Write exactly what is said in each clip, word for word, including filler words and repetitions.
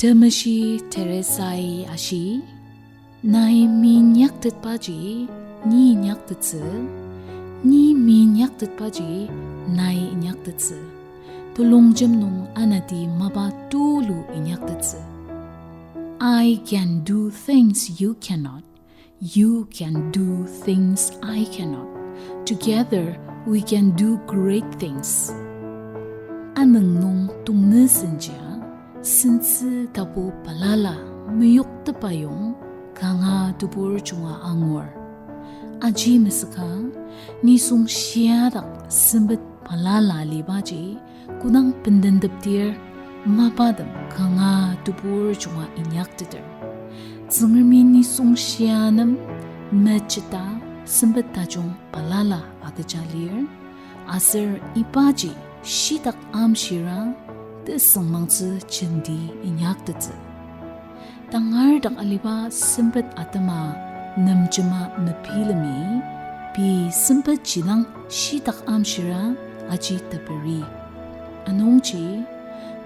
Temeshi Teresai ashi, nai minyaktetbaji ni inyaktettsü, ni minyaktetbaji nai inyaktettsü. Telongjem nung anati mapa tulu inyaktettsü. I can do things you cannot. You can do things I cannot. Together, we can do great things. Anüng nung tongni senjia, sentsü tapu balala meyoktepa yong kanga tebur junga angur. Aji mesüka, nisung shiadak sempet balala alibaji kodang bendentepdir, mapatem kanga tebur junga inyakteter. Tsüngremi nisung shia nem mecheta sempet tajung balala agüja lir, aser ibaji shitak amshira tesüngmangtsü jenti inyaktettsü. Tangar dak aliba sempet atema nemjema mepilemi, pei sempet jidang shitak amshira aji teperi. Anungji,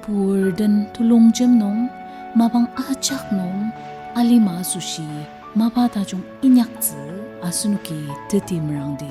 pur den telongjem nung, mapang ajak nung, alima asoshi, mapa tajung inyaktsü asenoki teti merangdi.